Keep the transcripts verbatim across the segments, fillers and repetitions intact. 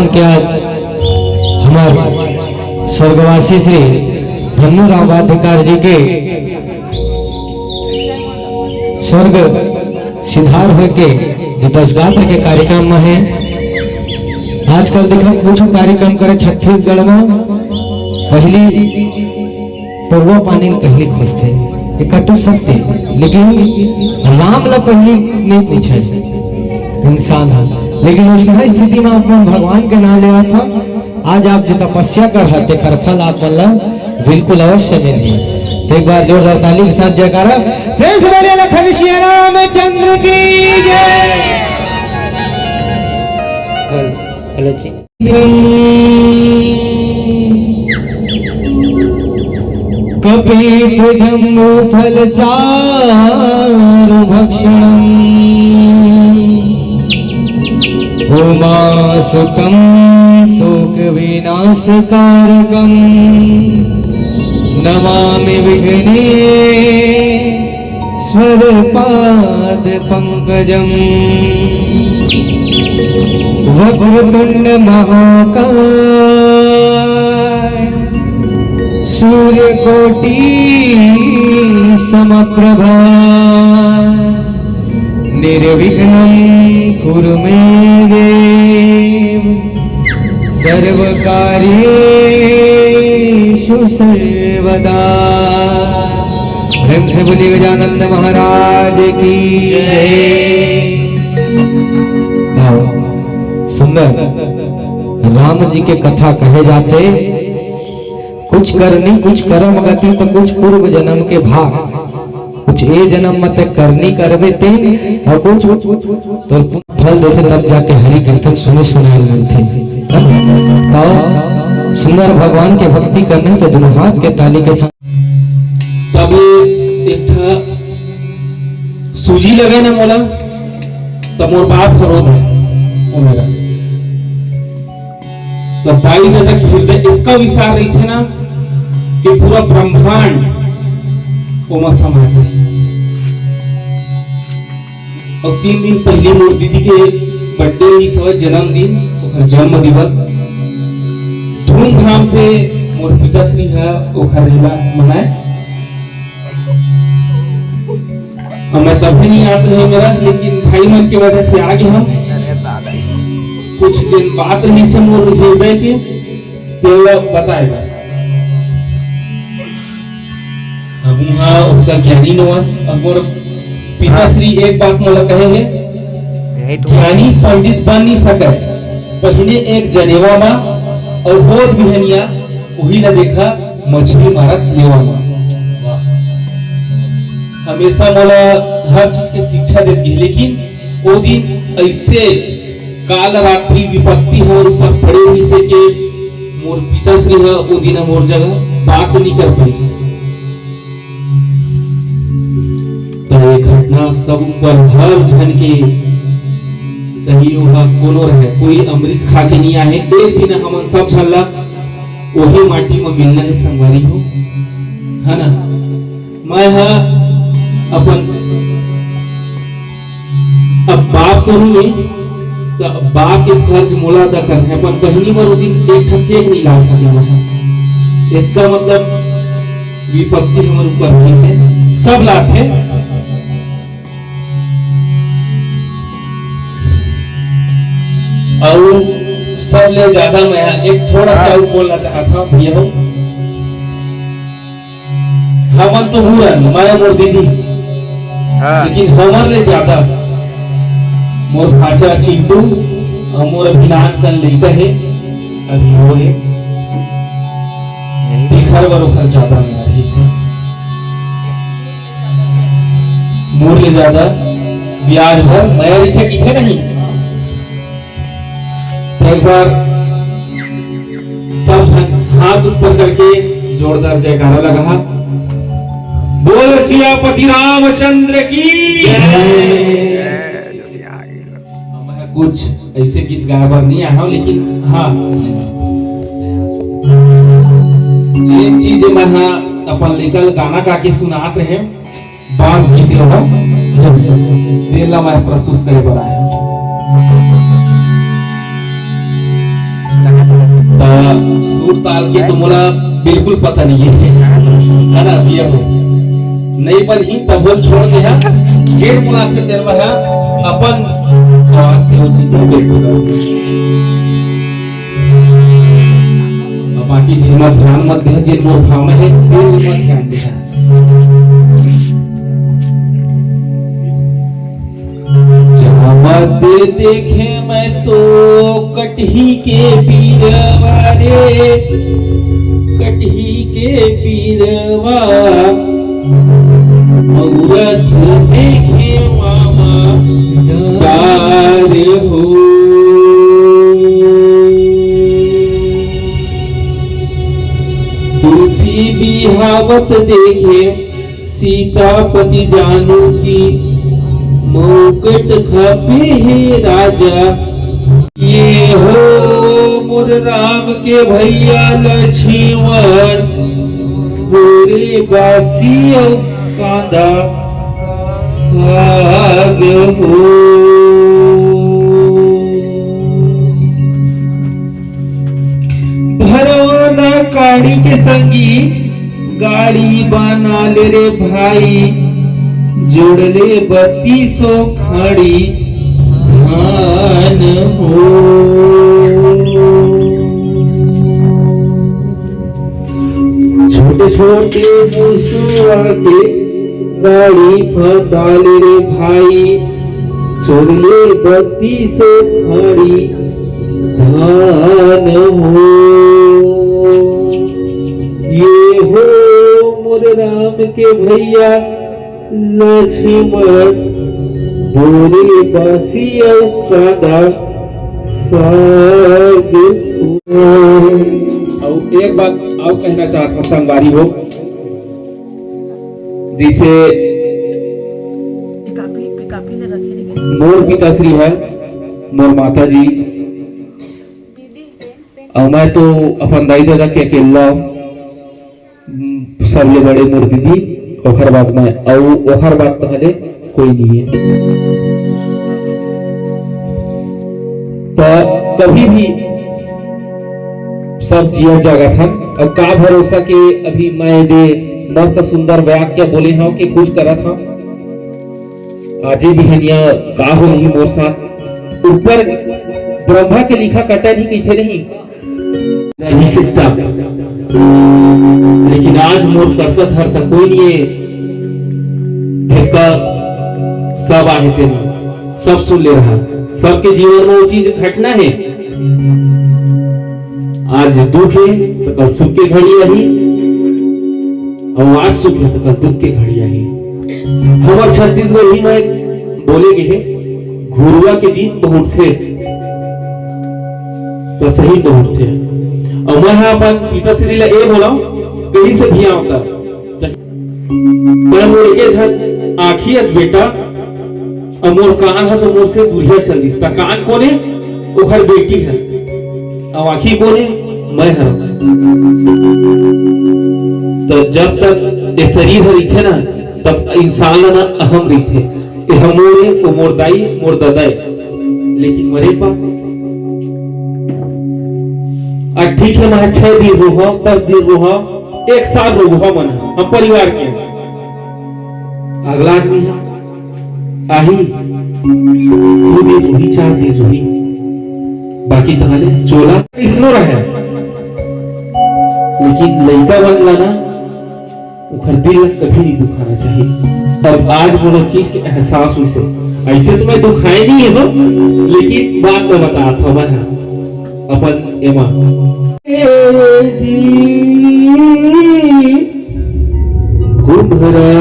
के आज हमर स्वर्गवासी श्री धन्नू राम वाद्यकार जी के स्वर्ग सिधार होके दिवस गात्र के कार्यक्रम में है। आजकल देखो कुछ कार्यक्रम करे छत्तीसगढ़ में, पहली पौवा पानी ल पहिली खोजथे, ये कटु सत्य, लेकिन राम ला पहिली नहीं पूछे इंसान ह। लेकिन उसना स्थिति में अपन भगवान के नाम लेवा था। आज आप जो तपस्या कर हते, तेकर फल आप मन ला बिल्कुल अवश्य मिलही। तो एक बार जोरदार ताली के साथ जयकारा, प्रेम से बोलिए लखन सिया रामचंद्र की जय। हेलो जी। कपित्थजम्बूफलचारुभक्षणम् उमासुतं शोकविनाशकारकम् नमामि विघ्ने स्वरपादपङ्कजम्। वक्रतुण्डमहाकाय सूर्यकोटि समप्रभा। निर्विघ्नं कुरु मे देव सर्वकार्येषु सर्वदा। प्रेम से बोलिए गजानंद महाराज की जय। आओ, सुंदर राम जी के कथा कहे जाते, कुछ करनी कुछ करम गति तो कुछ पूर्व जन्म के भाग, कुछ ए जन्म में ते करनी करबे ते, और कुछ तोर फल देथे तब जाके हरि कीर्तन सुने सुनाए मिलथे। तो सुंदर भगवान के भक्ति करने तो दोनों हाथ के ताली के साथ तब ये एक ठा सूजी लगे ना मोला, तब मोर बाप हरो दे, वो मेरा। तो दाई ददा के हृदय इतना विशाल रही थे ना कि पूरा ब्रह्मांड ओमा समा जाए। और तीन दिन पहले मोर दीदी के बर्थडे रहिस हवय, जन्मदिन, ओकर जन्म दिवस। धूमधाम से मोर पिताश्री ह ओकर रेला मनाए। और मैं तभी नहीं याद रहे मेरा, लेकिन भाई मन के वजह से आगे हम कुछ दिन बात रहिस हे मोर हृदय के, तेला बताएगा। अब उहाँ ओतका ज्ञानी नोहय। अब मोर पिताश्री एक बात मोला कहे हे, यही तो ज्ञानी पंडित बन नहीं सके, पहिने एक जनेवा मा और रोज बिहनिया उही ला देखा मछली मारत लेवा मा। हमेशा मोला हर चीज के शिक्षा देत गे, लेकिन ओ दिन ऐसे काल रात्रि विपत्ति हमर ऊपर पड़े रहिस हे के मोर पिताश्री ह ओ दिन मोर जगह बात नहीं कर पाइस। तो ये घटना सब ऊपर हर झन के, चाहे ओहा कोनो रहे, कोई अमृत खा के नहीं आए। एक दिन हमन सब झन ला ओही माटी में मिलना है संगवारी हो, है ना? मैं ह अपन अब बाप तो नहीं है, तो अब बाप के फर्ज मोला अदा करना है, पर बहिनी बर ओ दिन एक ठन केक नहीं ला सके मैं। इसका मतलब विपत्ति हमर ऊपर होइस हे, सब लाथे। अउ सबले ज्यादा मैं एक थोड़ा सा हाँ। अउ बोलना चाहत हूँ भैया हो। हमन तो हूँ रन, मैं मोर दीदी, हाँ। लेकिन हमर ले ज्यादा मोर भांचा चिंटू अउ मोर अभी नान कन लइका हे, अभी वो हे। यही। तेखर बर ओखर ज्यादा मया रहिस हे। मोर ले ज्यादा ब्याज भर मया रहिथे, किथे नहीं। तो एक बार सब झन हाथ ऊपर करके जोरदार जयकारा लगा। बोल सियापति रामचंद्र की। मैं कुछ ऐसे गीत गाए बर नहीं आया हूँ, लेकिन हाँ, एक चीज मैं हाँ अपन लेकर गाना गा के सुनात रहे, बांस गीत रहो, तेला मैं प्रस्तुत करे बर आया हूँ। त सुर ताल के तो मोला बिल्कुल पता नहीं है, है ना भैया हो? नहीं बनही तब बोल छोड़ दे हा, जेन मोला आथे तेन मैं हा अपन आवाज से वो चीज में व्यक्त करूँ। अब बाकी चीज में ध्यान मत दे, जेन मोर भावना है, तेन में ध्यान दे हा। जामत देखे मैं तो कटही के पीरवा रे, कटही के पीरवा। औरत देखे मामा डार हो। तुलसी बिहावत देखे सीतापति जानू की मौकट खपे हे राजा। ये हो मोर राम के भैया लक्ष्मण, गोरे बासी अउ कांदा साग हो। भरवाना काड़ी के संगी गाड़ी बना ले रे भाई, जोड़ ले बत्तीसो खाड़ी धान हो। छोटे छोटे मुसुआ के गाड़ी फंदा ले रे भाई, जोड़ ले बत्तीसो खाड़ी धान हो। ये हो मोर राम के भैया लक्ष्मण, बोरे बासी अउ कांदा साग। अउ एक बात अउ कहना चाहत हूँ संगवारी हो, जैसे मोर पिताश्री है, मोर माता जी, अउ मैं तो अपन दाई ददा के अकेल्ला, उम, सबले बड़े मोर दीदी, ओखर बाद मैं, अउ ओखर बाद तहले कोई नहीं है। तो कभी भी सब जिया जागत हन, अउ का भरोसा के अभी मैं दे मस्त सुंदर वाक्य बोले हव के कुछ करत हव। आजे बिहनिया का होही मोर साथ? ऊपर ब्रह्मा के लिखा कटा नहीं कहिथे नहीं, नहीं सकता। लेकिन आज मोर करता धरता कोई नहीं है। फेंका सब आहे तेन, सब सुन ले रहा, सबके जीवन में वो चीज घटना है। आज दुख है तो कल सुख के घड़ी आही, अउ आज सुख है तो कल दुख के घड़ी आही। हमर छत्तीसगढ़ी में बोले गे हे, घुरुवा के दिन पहुंचथे तो सही पहुंचथे। अउ मैं ह अपन पिताश्री ला ए बोला, कहीं से भी आवता, मैं मोर एके झन आँखी अस बेटा, अउ मोर कान ह तो मोर से दूरिहा चल दिस। त कान कोन ए? ओखर बेटी ह। अउ आँखी कोन ए? मैं हरंव। त जब तक ये शरीर ह रहिथे ना, तब इंसान ला ना अहम रहिथे। ये ह मोर ए, वो मोर दाई, मोर ददा ए। लेकिन मरे पा, आ ठीक है, मैं छह दिन रोहा, दस दिन रोहा, एक साल रोहा मन ह, हम परिवार के। अगला आदमी ह, आही, दू दिन रोही, चार दिन रोही, बाकी तहाले चोला इसनो रहे। लेकिन लइका मन ला ना, ओखर दिल ला कभी नहीं दुखाना चाहिए। अब आज मोला चीज के एहसास होइस हे। ऐसे तो मैं दुखाए नहीं हूँ, लेकिन बात मैं बतात हूँ मैं, हाँ। अपन एमा। ए जी, कुम्हरा,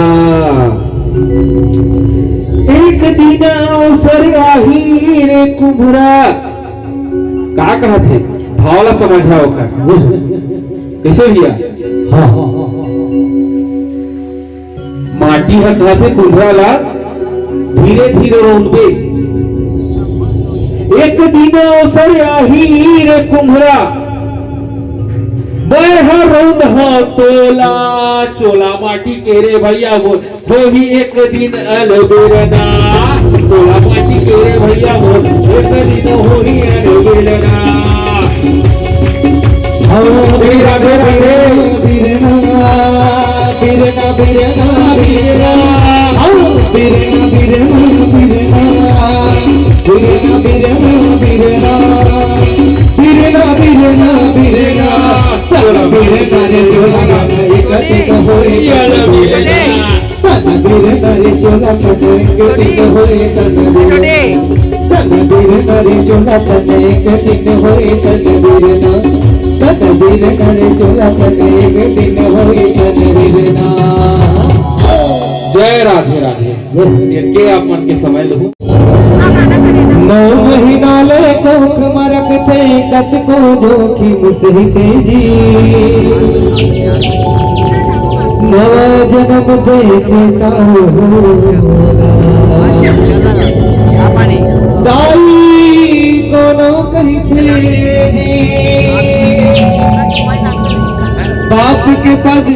एक दिन अवसर आही रे कुम्हरा। का कहत हे? भाव ला समझा ओकर। कैसे भैया? हाँ। माटी ह कहत हे कुम्हरा ला धीरे धीरे रोंदबे। एक दिन अवसर आही रे कुम्हरा, मैं ह रोंदहूँ तोला, चोला माटी के रे भैया बोल, होही एक दिन अलबेरना, चोला माटी के रे भैया बोल, एक दिन होही अलबेरना। राधे राधे। बिरना, बिरना, बिरना, बिरना। हाँ, बिरना, बिरना, बिरना, बिरना। बिरना, बिरना, बिरना। बिरना, बिरना, बिरना। चल बिरना रे चोला, एक दिन होई चल बिरना। तन बिरना रे चोला, तन एक दिन होई तन बिरना। तन बिरना रे चोला, तन एक दिन होई तन बिरना। तन बिरना रे चोला, तन एक दिन होई तन बिरना। जय राधे राधे। ये के आप मन के समय लहू। नौ महीना ले कोख म रखथे, कतको जोखिम सहिथे जी। नवा जन्म देथे ताहू दाई कोनो कहिथे जी। बाप के पग